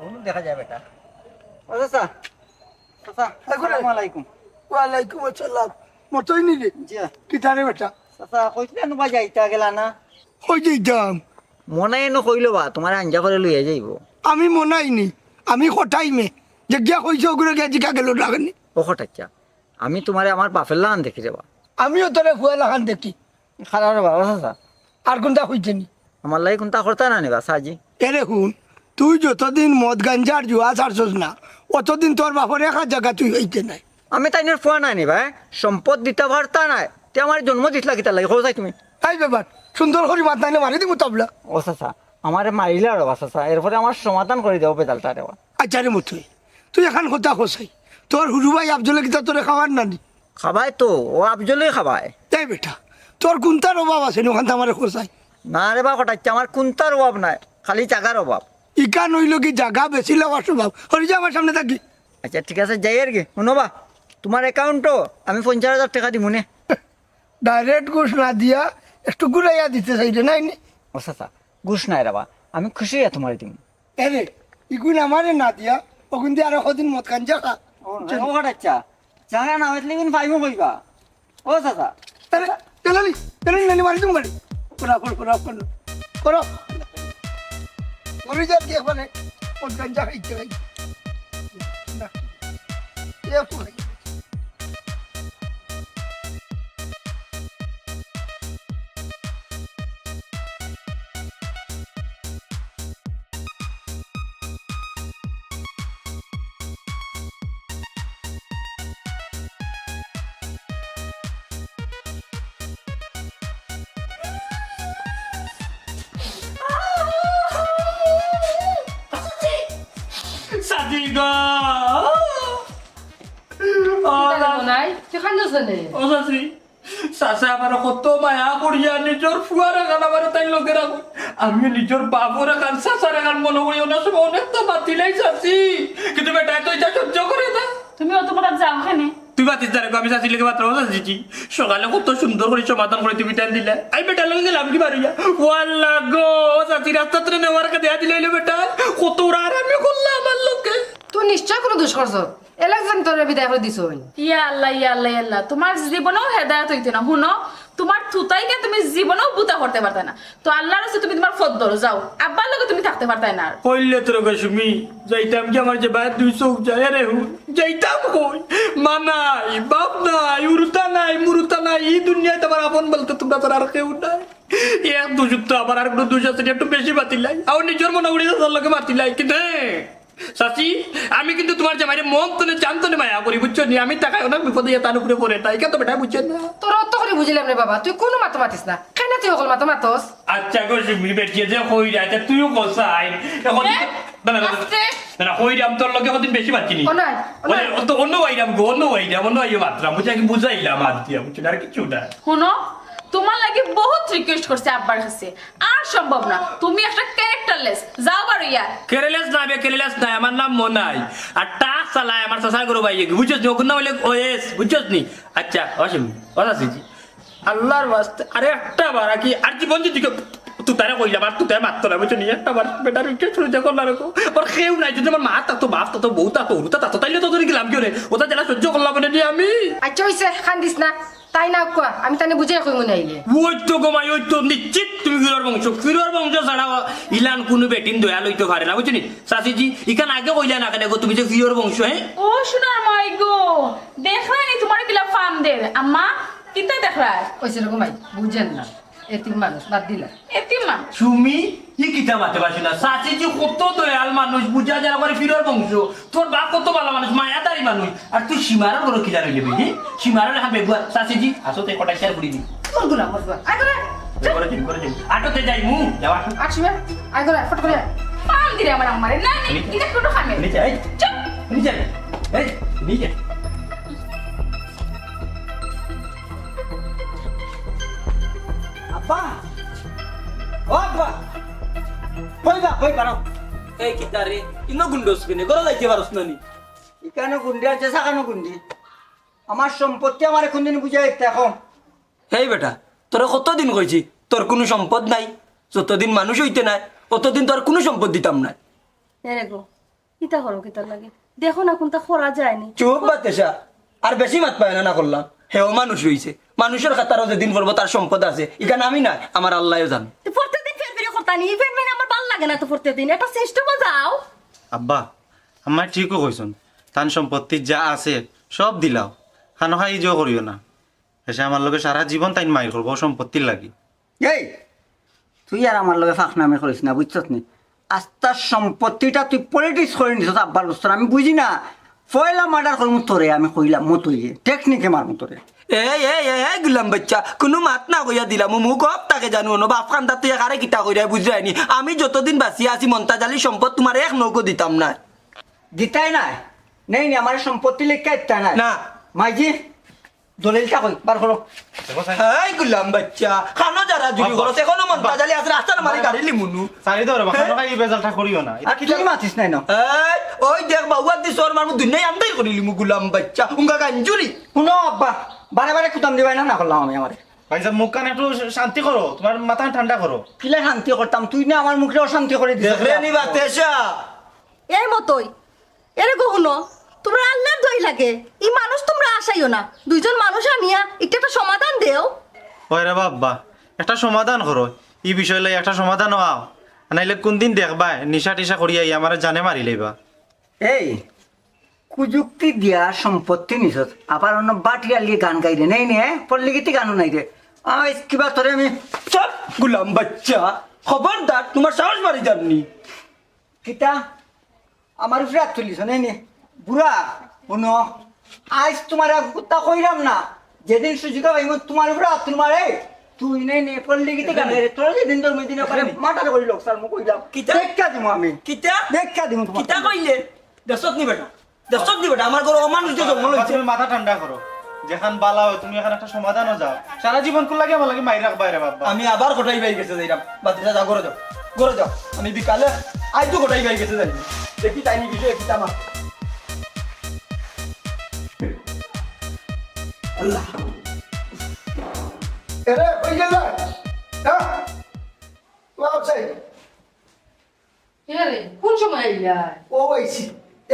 অনো দেখা যায় বেটা। ও চাচা, চাচা, এই করে। আসসালামু আলাইকুম। ওয়ালাইকুম আসসালাম। মতই নি রে? জি। কিতা রে বেটা? চাচা, কইছিলা নু বা যাইতা, গেলা না? কই যাইতাম? মনাই নু কইলো বা, তুমারে আঞ্জা করি লইয়া যাইবো। আমি মনাই নি, আমি কটাই মে। যে গিয়া কইছে অগুরে গিয়া জিকা গেল ডাকনি। ও কটাইচ্চা, আমি তুমারে আমার বাপের লাখান দেখি রেবা। আমিও তোরে ফুয়া লাখান দেখি। খারাপ রেবা, ও চাচা। আর কুনতা কইছে নি? আমার লাগি কুনতা করতা না নি বা, চাচি? এরে হুন, তুই যতদিন মদ গাঞ্জার জুয়া ছাড়ছস না, অতদিন তোর বাপর এক জাগা তুই অইতে নায়। আমি তাইনর ফুয়া নায় নি বা, সম্পদ দিতা পারতা নায়। তে আমারে জন্ম দিছলা কিতার লাগি, কও চাই তুমি? এই বেপার, সুন্দর করি মাত নাইলে মারি দিমু তবলা। ও চাচা, আমারে মারিলা রেবা চাচা, এরপরে আমার সমাধান করি দেও বেজালটা রেবা। আচ্ছা রে মতই, তুই এখান কথা কও চাই, তোর হুরু ভাই আফজলে কিতা তোরে খাওয়ার না নি? খাবায় তো, ও আফজলেই খাবায়। এই বেটা, তোর কুনতার অভাব আছে নি অখানতা আমারে কও চাই? না রেবা কটাইচ্চা, আমার কুনতার অভাব নাই, খালি জাগার অভাব। ইখান অইলো কি জাগা বেশি লওয়ার স্বভাব? হরি যা আমার সামনে থাকি। আচ্ছা ঠিক আছে, যাই আর কি। হুনো বা, তুমার অ্যাকাউন্টো আমি পঞ্চাশ হাজার টেকা দিমু নে। ডাইরেক্ট ঘুষ না দিয়া একটু ঘুরাইয়া দিতে চাই রে, নায় নি? ও চাচা, ঘুষ নায় রেবা, আমি খুশি অইয়া তুমারে দিমু। এরে, ইগুন আমারে না দিয়া, অগুন দিয়া আরো কদিন মদ গাঞ্জা খা। ও, ও, আচ্ছা, জাগা না অইলে ইগুন পাইমু কই বা? ও চাচা। এরে, তেলালি, তেলালি নানি মারি তুমি বাড়ি। পুরা, পুরা, পুরা, পুরা। করো। মরি যার কি একবারে, মদ গাঞ্জা খাইতে ভাই। না। এ পুরা। চাচি গো। ও, কিতা রে মনাই? তুই কান্দস কেনে? ও চাচি, চাচা আমারে কত মায়া করিয়া নিজর ফুয়ার লাখান আমারে তাইন লগে রাখইন। আমিও নিজর বাপর লাখান, চাচার লাখান মনো করি অনেক সময় অনেকতা মাতিলাই চাচি। কিন্তু বেটায় তো ইতা সহ্য করে না। তুমি অত কথা যাও কেনে? তুই মাতিস না রে গো, আমি চাচির লগে মাত্র কথা দিছি। সকালে কত সুন্দর করি সমাধান করি তুমি তাইন দিলা। আমি বেটার লগে গেলাম কি বারইয়া? ও আল্লাহ গো, ও চাচি রাস্তাত নেওয়ার কা দেয়া দিলাইলো বেটা। কত ওরা আর আমি করলা আমার লগে। তুই নিশ্চয় কুনু দুষ করছস। এলাক যেন তোরে বিদায় করি দিছইন। ইয়া আল্লাহ, ইয়া আল্লাহ, ইয়া আল্লাহ। তুমার জীবনেও হেদায়েত অইতো না। হুনো, তুমার থুতাইকে তুমি জীবনেও বুতা করতে পারতায় না। তো আল্লার ওয়াস্তে তুমি তুমার পথ ধরো, যাও। আব্বার লগে তুমি থাকতে পারতায় না আর। কইলে তোর গো সুমি, যাইতাম কি আমার যে ভাইর দুই চউখ যায় রে হুন, যাইতাম কই? মা নাই, বাপ নাই, উরুতা নাই, মুরুতা নাই, ই দুনিয়াত আমার আপন বলতে তুমরা ছাড়া আর কেউ নাই। এক দুষ তো আমার আর কুনু দুষ আছে নি, একটু বেশি মাতিলাই। আমার নিজর মনো করি চাচার লগে মাতিলাই, কিন্তু হে, চাচি, আমি কিন্তু তুমার জামাইরে মন তনে জান তনে মায়া করি, বুঝছো নি? আমি তাকাই অনেক বিপদে ইয়া তার উপরে পড়ে, তাই তো বেটা বুঝছে না। তোর অত করি বুঝিলাম রে বাবা, তুই কুনু মাতো মাতিস না। কেনে তুই অকল মাতো মাতস? আচ্ছা গো, সুমি বেটিয়ে যে কই যায়, তা তুইও কও চাই। এখন হে? না, না, না, না। আস্তে। না, না, কইরাম, তোর লগে কদিন বেশি মাতছি নি। ও নাই, ও নাই। অন্য আইরাম গো, অন্য আইরাম, অন্য আইয়া মাতরাম। বুঝছি, আমি বুঝাইলাম, মাত দিয়া, বুঝছি না, আর কিচ্ছু না। হুনো, তুমার লাগি বউত request করছি আব্বার কাছে, আর সম্ভব না। তুমি একটা characterless, যাও বারইয়া। Careless না বে, careless না, আমার নাম মনাই। আর টা চালায় আমার চাচার ঘরো ভাই, বুঝছস নি? অখন না অইলে ওএস, বুঝছস নি? আচ্ছা, অসীম, অসাসি জি। আল্লার ওয়াস্তে, আরে একটা বার কি, আর জীবন যদি কেউ তুতারে কইলাম, আর তুতারে মাততো না, বুঝছো নি? একটা বার বেটার request করে দেখো না রেখো। ওর কেউ নাই, যদি আমার মা থাকতো, বাপ থাকতো, বউ থাকতো, হুরু থাকতো, তাইলে তো ধরে গেলাম কি রে? ওটা যারা সহ্য করলাম মানে নি আমি। আচ্ছা, অইছে, কান্দিস না। তাই না, কুয়া, আমি তানে বুঝাই কইমু নাইলে। ওই তো গো মাই, ওই তো নিশ্চিত তুমি ফিরোর বংশ। ফিরোর বংশ ছাড়া ইলান কুনু বেটিন দয়াল অইতো পারে না, বুঝছো নি? চাচিজি, ইখান আগে কইলা না কেনে গো, তুমি যে ফিরোর বংশ, হ্যাঁ? ও সোনার মাই গো, দেখরায় নি তুমার কিলা ফান্দের, আম্মা? কিতা দেখরায়? ওই সেরকম ভাই, বুঝেন না, এতিম মানুষ, বাদ দিলা। এতিম মানুষ। তুমি ই কিতা মাতে পারছো না? চাচিজি কত দয়াল মানুষ, বুঝা যারা করে ফিরোর বংশ। তোর বাপ কত ভালা মানুষ, মায়াদারি মানুষ। আর তুই সীমারার বড় কিলা রইলে বুঝি? সীমারার হাতে বেগুয়া, চাচিজি, আসো তে কটাই শেয়ার করি দি। কোন গুলা মজবা? আয় করে। ঘরে যাই, ঘরে যাই। আটো তে যাই মু, যাওয়া। আর সীমা, আয় করে, ফট করে। পাম দিরে আমার আম্মারে। না, না, নিচে। ইটা কোনো খামে। নিচে, এই। চুপ। নিচে। এই, নিচে। আব্বা! ও আব্বা! কই বা, কই বা, রও। এই কিতা রে? ইনো গুন্ডস কেনে? ঘরো যাইতে পারস না নি? ইকানো গুন্ডি আছে, সাকানো গুন্ডি। আমার সম্পত্তি আমারে কুনদিন বুঝাই দিতা কও। এই বেটা, তোরে কতদিন কইছি, তোর কুনু সম্পদ নাই। যতদিন মানুষ অইতে নায়, অতদিন তোর কুনু সম্পদ দিতাম নায়। এরে গো, কিতা করো, কিতার লাগি? দেখো না, কুনতা করা যায়নি। চুপ, বাতেশা। আর বেশি মাত পায় না, না করলাম। হেও মানুষ রইছে। মানুষর খাতারও যেদিন পড়বো, তার সম্পদ আছে। ইখান আমি নায়, আমার আল্লায়ও জানে। তো প্রত্যেকদিন ফের ফেরে করতা নি, ফের ফেরে আমার ভালা লাগে না তো প্রত্যেকদিন। একটা system যাও। আব্বা, আম্মায় ঠিকউ কইছইন। তান সম্পত্তি যা আছে, সব দিলাও। খানো খাই ইজো করিও না। এসে আমার লগে সারা জীবন তাইন মাইর করবো, ও সম্পত্তির লাগি। এই, তুই আর আমার লগে ফাঁকনামি করিস না, বুঝছস নি? আস্তা সম্পত্তিটা তুই politics করি নিছস আব্বার বস্তর, আমি বুঝি না। পয়লা murder করমু তোরে, আমি কইলাম মতো ইয়ে, technique এ মারমু তোরে। এই, এই, এই, এই, গুলাম বাইচ্চা, কুনু মাত না কইয়া দিলাম, ও মুখ অফ থাকে জানু, অনো বাপ খান্দা তুই একারে কিতা কইরায় বুঝরায় নি? আমি যতদিন বাঁচিয়া আছি, মন্তাজ আলীর সম্পদ তুমারে এক নৌকো দিতাম নায়। দিতায় নায়? নেই নি, আমার সম্পত্তি লেখা দিতায় নায়? না। মাইজি, দলিলটা কই, বার করো। দেখো স্যার। এই গুলাম বাইচ্চা, খানো যারা চুরি বাবা, করছে, এখনো মন্তাজ আলী আছে, রাস্তার মারি বাবা। গাড়ি লিমুনু। সারি ধরো, বাবা, হ্যাঁ? খানো খাই বেজালটা করিও না। আর তুই মাতিস নাই না? এই, ওই দেখ, বাউয়ার দি সর মারমু, দুনিয়াই আন্দাই করি লিমু, গুলাম বাইচ্চা, উঙ্গা গাঞ্জুরি। হুনো আব্বা, বারে বারে কুতাম দিবায় না, না করলাম আমি আমারে। ভাই সাহেব, মুখখান একটু শান্তি করো, তুমার মাথা ঠান্ডা করো। কিলা শান্তি করতাম, তুই না আমার মুখরে অশান্তি করি দিছস। দেখরে নি বাতেশা। এই মতই, এরে গো হুনো, তুমরা আল্লার দোয়াই লাগে, ই মানুষ তুমরা আসাইও না। দুইজন মানুষ আনিয়া ইটা একটা সমাধান দেও। ওই রে বাবা, একটা সমাধান করো, ই বিষয় লই একটা সমাধান হও, নাইলে কুনদিন দেখবায় নিশা টিশা করিয়া ই আমারে জানে মারি লইবা। এই, কুযুক্তি দিয়া সম্পত্তি নিছত, আবার অন্য বাটিয়ালি গান গাইরে, নেই নে, পল্লীগীতি গানও নাই রে। আইজ কিবা তোরে আমি, চুপ, গুলাম বাইচ্চা, খবরদার, তুমার সাহস বাড়ি যার নি। কিতা? আমার উপরে আত তুলিছ, নেই নে? বুড়া, হুনো, আইজ তুমারে কুত্তা কইরাম না, যেদিন সুযোগ পাইমু তুমার উপরে আত তুলমু রে, তুই নেই নে, পল্লীগীতি গান গাইরে, তোরে যেদিন ধরমু, ওই দিন একবারে মাথার করি লোক, স্যার, মুখ কইলাম। কিতা? দেখা দিমু আমি। কিতা? দেখা দিমু তুমার। কিতা কইলে? দেখছত নি বেটা? দেখছত নি বেটা? আমার ঘরো অমানুষ যে জন্ম লইছে। তুমি মাথা ঠান্ডা করো। যেখান বালা হয়, তুমি এখান একটা সমাধানও যাও। সারা জীবন কুন লাগি আমার লাগি মাইর রাখবায় রে বাবা? আমি আবার কটাই ভাই গেছে যাইরাম। বাদ দিয়া যাও, ঘরো যাও। ঘরো যাও। আমি বিকালে আইতো কটাই ভাই গেছে যাই। দেখি তাইন ই বিষয়ে কিতা মাত। আল্লাহ। এরে, কই গেলে? হ্যাঁ? ও আফসাই। এরে, কুন সময় আইলা? ও আইছি।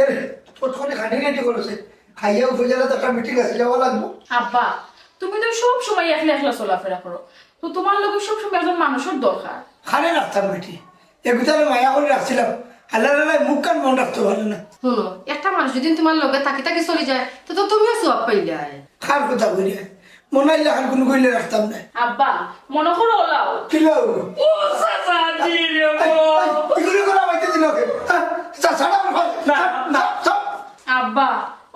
এরে, কতক্ষণে খানি রেডি করেছে। খাইয়া উপজেলাত একটা মিটিং আছে, যাওয়া লাগবো। আব্বা, তুমি তো সব সময় একলা একলা চলাফেরা করো, তো তুমার লগে সব সময় একজন মানুষর দরকার। খানে রাখতাম বেটি, এগুতারে মায়া করি রাখছিলাম। আল্লাহ আল্লাহ মুখখান মন রাখতে পারে না। হুনো, একটা মানুষ যদি তুমার লগে থাকি থাকি চলি যায়, তো, তো তুমিও সওয়াব পাইলায়। কার কথা কইরে? মনাইলে এখন কুনু কইলে রাখতাম না। আব্বা, মনো করো ওলাও। কিলাও? ও চাচা, জি রে ও। ইগুলি করা বাইতে দিল কে? হ্যাঁ? চা-, ছাড়া আমার ঘর। না, ছাড়, না। ছাড়, ছাড়। আব্বা,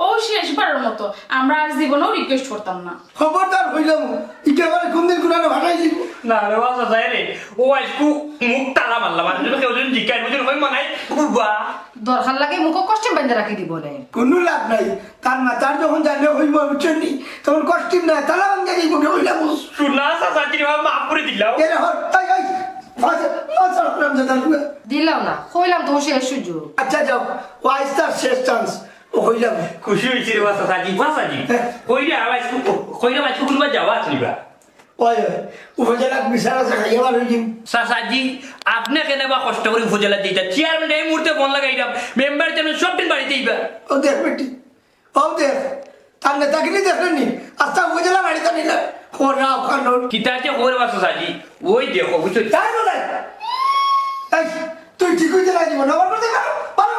ও শেষবারর মতো, আমরা আর জীবনেও request করতাম না। খবরদার কইলাম, ইটা আবার কুনদিন না, না, ভাটাই দিব। না রে বাবা, চাচা রে, ও আইজকু মুখ তালা মারলা, মানে, তুমি কেউ যদি জিজ্ঞাসা বুঝুন, কই মনাই, উবা। দরকার লাগে মুখো কষ্টিম বান্ধে রাখি দিব নে। কুনু লাভ নাই। তার মাথার যখন জানে হইব, বুঝছনি? তখন কষ্টিম নাই, তালা বান্ধে দিব, মুখে হইলাম। শুনা, চাচা, কি বাবা, মাফ করে দিলাও। এরে হর, তাই, তাই। মাছ, মাছ, হারাম জাদা লুয়া। দিলাও না, কইলাম তো শেষ সুযোগ। আচ্ছা, যাও, ও আইজ তার শেষ চান্স, ও কইলাম। খুশি হইছি রে বাবা, চাচাজি, বাবা, চাচাজি। হ্যাঁ। কইরা আইজ, কইরা আইজ কুনবা যাওয়া আসলিবা। ওই, ওই, উপজেলা বিচার আছে, খাইয়া বার হইলিম। চাচাজি, আপনে কেনে বা কষ্ট করি উপজেলা যাইতা? চেয়ারম্যান এই মুহূর্তে ফোন লাগাইলাম, মেম্বার যেন সব দিন বাড়িতে আইবা। ও দেখ বেটি, ও দেখ, তার নেতাগিরি দেখলে নি? আচ্ছা, উপজেলা বাড়িতে নিলে, ও রাও কানুন। কিতা যে খবর বা চাচাজি, ওই দেখো, বুঝছো? তাই বলে। এই, তুই ঠিক হইতে রাজি মনে আমার কথা কারো, পারো।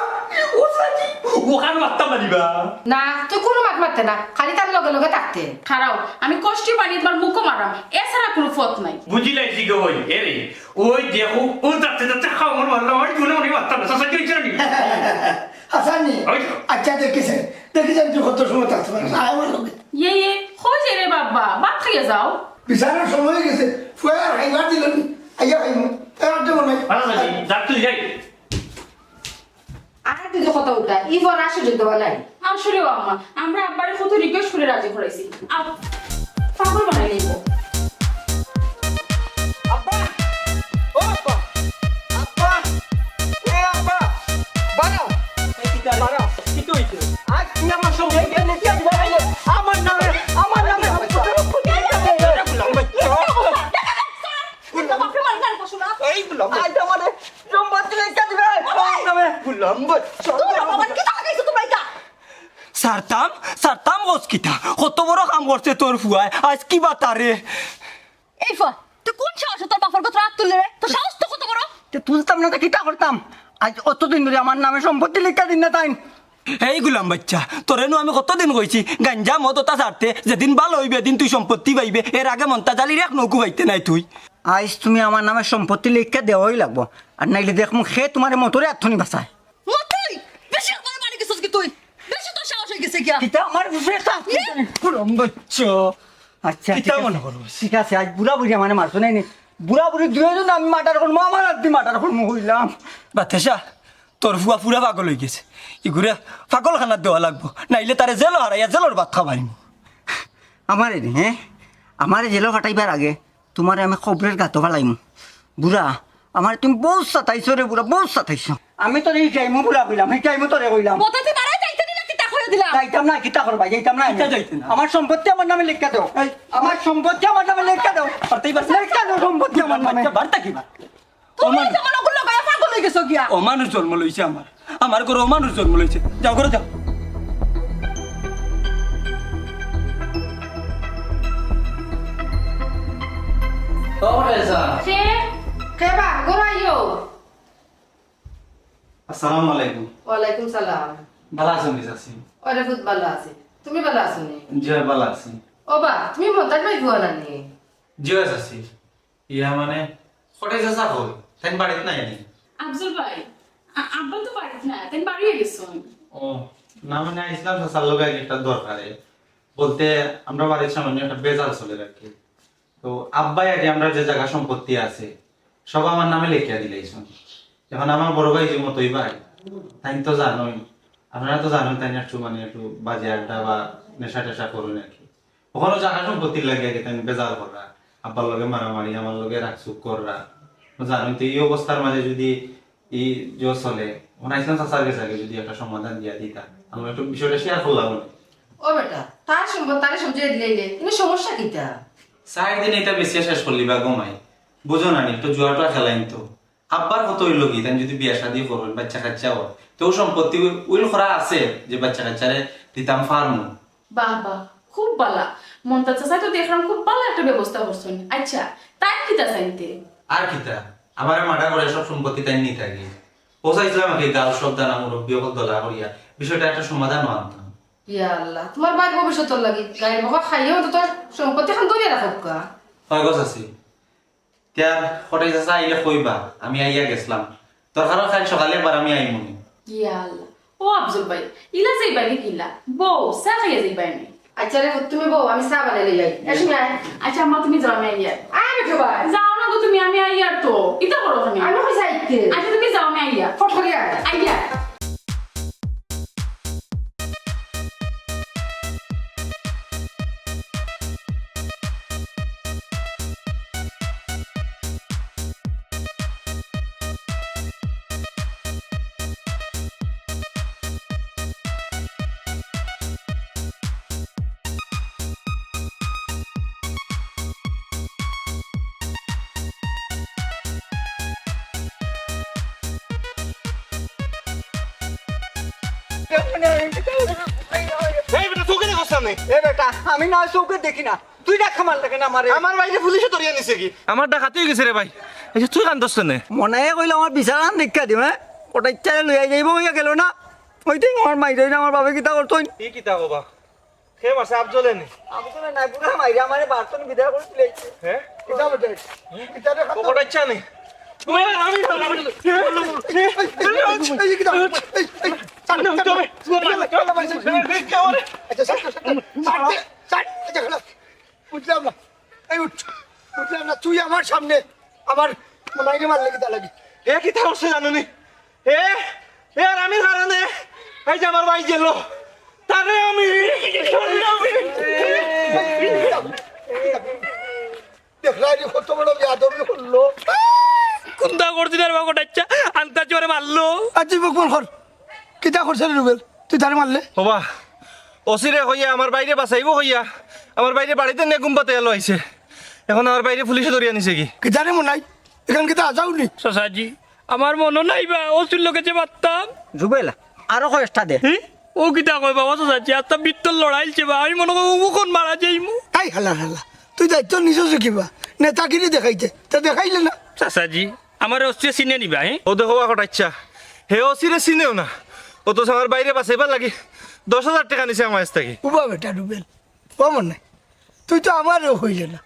ও চাচাজি, ওখান মারতাম না দিবা। না, তুই কুনু মাত মারতে না, খালি তার লগে লগে থাকতে। খাড়াও, আমি কষ্টি পানি তোমার মুখো মারাম, এছাড়া কুনু পথ নাই। বুঝিলাইছি গো, ওই, এ রে, ওই দেখো, ও যাতে যাতে খাও আমার মারলাম, আমি কুনু উনি মারতাম না, চাচা কি হইছে না নি? হাসান নি? ওই তো। আচ্ছা, দেখেছেন, দেখেছেন তুই কত সময় থাকতে পারিস, আয় আমার লগে। ইয়ে, ইয়ে, কই যে রে বাবা, ভাত খাইয়া যাও। বিচারের সময় হয়ে গেছে, ফুয়া আর খাইবার দিল নি, আইয়া খাইমু, তাই আর দেবো নাই। আচ্ছা, চাচা, যাক তুই যাই। আর যদি কথা উঠা, ই বড় আশ্চর্য দেওয়া নাই। আসলে ও আম্মা, আমরা আব্বারে কত রিকোয়েস্ট করে রাজি করাইছি। আব-, পাগল বানাই নিব। আব্বা! ও আব্বা! আব্বা! এ আব্বা! বাড়াও! এই কিতা রে? বাড়াও! কিতা হইছে? আজ তুই আমার সঙ্গে এই যে নিচে দিবা, এই যে আমার নামে, আমার নামে এই তো বাপরে মার গান করছো না। এই গুলাম ভাই। আজ আমারে সম্পত্তি লেখা দিবে। আমার নামে। গুলাম ভাই। তুমি বাবা, মানে কিতা লাগাইছো তোমরা এটা? সারতাম, সারতাম বস কিতা? কত বড় কাম করছে তোর ফুয়ায়, আজ কিবা তারে। এই ফুয়া, তুই কোন সাহসে তোর বাপর কথা হাত তুললে রে? তোর সাহস তো কত বড়? তে তুলতাম না, তে কিতা করতাম? আজ অতদিন ধরে আমার নামে সম্পত্তি লেখা দিন না তাইন। এই গুলাম বাচ্চা, তোরে নু আমি কতদিন কইছি, গাঞ্জা মদ ওটা ছাড়তে, যেদিন ভালো হইবে, এদিন তুই সম্পত্তি পাইবে, এর আগে মন্তাজ আলীর এক নৌকু পাইতে নাই তুই। আইজ তুমি আমার নামে সম্পত্তি লেখা দেওয়াই লাগবো, আর নাইলে দেখমু খে তোমার মতরে আত্থনি বাঁচায়। মতই? বেশি আমার বাড়ি গেছস কি তুই? বেশি তোর সাহস হয়ে গেছে গিয়া। কিতা আমার উপরে তা? ইয়ে! গুলাম বাচ্চা। আচ্ছা, কিতা ঠিক আছে। মনে করো? ঠিক আছে, আজ বুড়া বুড়ি মানে মারছো নাই নি? বুড়া বুড়ি দুইজন আমি মার্ডার করমু, আমার হাত দি মার্ডার করমু কইলাম। বাতেশা, তোর ফুয়া পুরা পাগল হয়ে গেছে। ইগুরে পাগলখানাত দেওয়া লাগবো, নাইলে তারে জেলো হারাইয়া জেলর ভাত খাবাইমু। আমারে নি, হ্যাঁ? আমারে জেলো ফাটাইবার আগে তোমারে আমি কবরের গাতো ফালাইমু। বুড়া, আমারে তুমি বহুত সাতাইছো রে বুড়া, বহুত সাতাইছো। আমি তোরে এই টাইমও বুড়া কইলাম, এই টাইমও তোরে কইলাম। মতে তুই মারা যাইতে দিলে কিতা করে দিলাম? যাইতাম না, কিতা করবা? যাইতাম না আমি। কিতা যাইতে না? আমার সম্পত্তি আমার নামে লেখা দাও। এই, আমার সম্পত্তি আমার নামে লেখা দাও। পারতেই পারছে না। লেখা দাও সম্পত্তি আমার নামে। বার্তা কি বার? তুমি অমান- এই জমানাগুলো গায়ে পাগল হয়ে গেছো গিয়া। অমানুষ জন্ম লইছে আমার। আমার ঘরে অমানুষ জন্ম লইছে। যাও ঘরে যাও। ও, কই আছা? কে? কে বা? ঘরে আইও। আসসালামু আলাইকুম। ওয়ালাইকুম সালাম। ভালা আছইন নি চাচি? ওরে পুত ভালা আছি। তুমি ভালা আছো নি? জি, ভালা আছি। ও বা, তুমি মন্তাজ ভাইর ফুয়া নানি? জি, চাচি। ইয়া মানে, কটাই চাচা কই? তাইন বাড়িত নাই নি? আফজল ভাই, আ-, আব্বা তো বাড়িত নাই, তাইন বাড়ি গেছইন। ও, না মানে আইছলাম চাচার লগে আগে একটা দরকারে। বলতে, আমরা বাড়িত সামান্য একটা বেজাল চলে আর কি। তো আব্বায় আগে আমরা যে জাগা সম্পত্তি আছে, সব আমার নামে লেখিয়া দিলাইছইন। এখন আমার বড় ভাই যে মতই ভাই, তাইন তো জানইন, আপনারা তো জানইন, তাইন একটু মানে একটু বাজে আড্ডা বা নেশা টেশা করইন আর কি। অখনো জাগা সম্পত্তির লাগি আগে তাইন বেজাল কররা, আব্বার লগে মারামারি, আমার লগে রাগচুক কররা। জানইন তো এই অবস্থার মাঝে যদি ই যে চলে, অখন আইছলাম চাচার গেছে আগে যদি একটা সমাধান দিয়া দিতা। আমরা একটু বিষয়টা শেয়ার করলাম। ও বেটা, তার সম্পদ তারে সব যে দিলাইলে, কিন্তু সমস্যা কিতা? চাইর দিনে ইটা বেচিয়া শেষ করলিবা গো মাই। বুঝো না নি, একটু জুয়া টুয়া খেলাইন তো। আব্বার কত অইলো কি, তাইন যদি বিয়া শাদি করইন, বাচ্চা কাচ্চা অয়, তেউ সম্পত্তি উইল করা আছে যে বাচ্চা কাচ্চারে দিতাম পারমু। বাহ, বাহ, খুব ভালা। মন্তাজ চাচায় তো দেখলাম খুব ভালা একটা ব্যবস্থা করছইন। আচ্ছা, তাইন কিতা চাইন তে? আর কিতা? আমারে মার্ডার করিয়া সব সম্পত্তি তাইন নিতা গি। ও চাইছলাম আর কি গাঁওর সব দানা মুরব্বি অকল দলা করিয়া বিষয়টা একটা সমাধান আনতাম। ইয়া আল্লাহ, তোমার ভাইর ভবিষ্যতর লাগি গাইর বাবা খাইয়া অন্তত সম্পত্তি খান ধরিয়া রাখউক্কা। হয় গো চাচি। তে আর কটাই চাচা আইলে কইবা, আমি আইয়া গেছলাম। দরকার অয় কাইল সকালে একবার আমি আইমুনি। ইয়া আল্লাহ। ও আফজল ভাই, ইলা যাইবায় নি কিলা? বউ, চা খাইয়া যাইবায় নি? আচ্ছা রে, তুমি বও, আমি চা বানাই লই আই। এ, শুনে আয়। আচ্ছা আম্মা, তুমি যাও, আমি আইয়ার। আয় বেটা ভাই। যাও না গো তুমি, আমি আইয়ার তো। ইতা করো কেনে? আমি কই যাইতে? আচ্ছা তুমি যাও, আমি আইয়ার। ফট করি আয়। আইয়ার। এই বেটা, চোখে দেখোস না নি? এ বেটা, আমি না চোখে দেখি না, তুই ডাক মারলে কেনে আমারে? আমার ভাইরে পুলিশে ধরিয়া নিছে গি? আমার ডাকাতি অই গেছে রে ভাই। এই যে তুই কান্দস কেনে? মনে কইলো আমার বিচার আন দেখা দিম, হ্যাঁ? কটাইচ্চারে লইয়া যাইবো, অইয়া গেল না। ওই দিন আমার মাইরে আমার বাবা কিতা করতো? কি কিতা কবা? কে মারছে? আফজলে নি? আফজলে নাই, পুরা মাইরে আমারে বাড়িত নি বিদায় করি দিলাইছে। হ্যাঁ? কিতা বেটা? কিতা রে? ও কটাইচ্চা নি? তুমি আমি এই, এই, এই, কিতা? এই, এই, ছাড়, না, ছাড়, তুমি, ছাড়, তুমি, ছাড়, ছাড়, ছাড়, ছাড়। আচ্ছা, ছাড়, ছাড়, ছাড়। ছাড়, ছাড়, আচ্ছা, খারাপ। বুঝলাম না। এই উঠ। বুঝলাম না, তুই আমার সামনে আমার মাইরে মারলে কিতা লাগি? এ কিতা করছে জানো নি? এ, এ আর আমি কারণে এই যে আমার ভাই গেল, তারে আমি দেখলাই রে কত বড় বেয়াদবি করলো। কুন্তা করছি না রে বাবা, কটাইচ্চা আন্তাজি ওরে মারলো। আচ্ছা, বকবক কর। কিতা করছে রে রুবেল? তুই তারে মারলে? ওবা, ওসিরে কইয়া আমার ভাইরে বাঁচাইবো কইয়া আমার ভাইরে বাড়িত নিয়া ঘুম পাড়াইয়া লইছে। এখন আমার ভাইরে পুলিশে ধরিয়া নিছে গি। কিতা রে মনাই? এখান কিতা আজাও নি? চাচাজি, আমার মনো নাই বা, ওসির লগে যে মারতাম। রুবেল, আরো কয়েকটা দে। হি? ও কিতা কয় বাবা চাচাজি, আস্তা বিত্তর লড়াইলছে বা, আমি মনো করি ও কোন মারা যাইমু। এই হালা হালা, তুই দায়িত্ব নিছস কিবা? নেতাগিরি দেখাইতে, তা দেখাইলে না। চাচাজি, আমারে ওসিয়ে চিনে নি বা, হি? ও দেখো বা কটাইচ্চা, হে ওসিরে চিনেও না। ও তো আমার ভাইরে বাঁচাইবার লাগি দশ হাজার টেকা নিছে আমার কাছ থাকি। উবা বেটা রুবেল, ও মনে, তুই তো আমারেও কইলে না।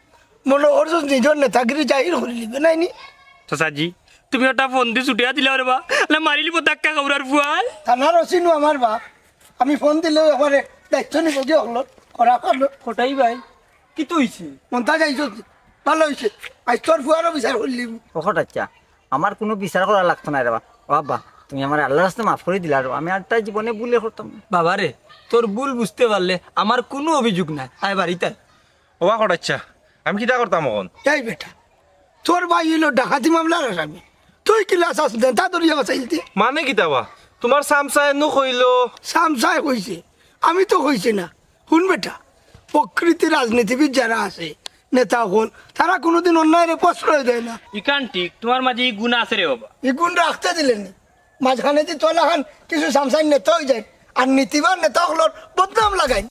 মনো করছস নিজর নেতাগিরি জাহির করিলিবে, নায় নি? চাচাজি, তুমি ওটা ফোন দি ছুটিয়া দিলাও রে বা, না মারিলিবো ধাক্কা খাওরার ফুয়ায়। থানার ওসি নু আমার বাপ, আমি ফোন দিলেও একবারে দায়িত্ব নিবো গি অকলর, করা অকলর। কটাই ভাই, কিতা অইছে? মন্তাজ আইছস? ভালা অইছে। আইজ তোর ফুয়ারও বিচার করিলিমু। ও কটাইচ্চা, আমার কুনু বিচার করা লাগতো নায় রে বা। ও আব্বা, তুমি আমারে আল্লার রাস্তায় মাফ করি দিলাও রে বা। আমি আর তাই জীবনে ভুল আর করতাম না। বাবা রে, তোর ভুল বুঝতে পারলে আমার কুনু অভিযোগ নাই। আয় বাড়িত আয়। ওবা কটাইচ্চা, আমি কিতা করতাম অখন? এই বেটা, তোর ভাই অইলো ডাকাতি মামলার আসামি, তুই কিলা চাস নেতা ধরিয়া বাঁচাইলতে? মানে কিতা বা? তুমার চামচায় নু কইলো। চামচায় কইছে, আমি তো কইছি না। হুন বেটা, প্রকৃত রাজনীতিবিদ যারা আছে, নেতা অকল, তারা কুনুদিন অন্যায়রে প্রশ্রয় দেয় না। ইখান ঠিক, তুমার মাঝে ই গুণ আছে রে বাবা। ই গুণ রাখতে দিলে নি। মাঝখানেদি তোর লাখান কিছু চামচাইর নেতা অইযাইন, আর নীতিবান নেতা অকলর বদনাম লাগাইন।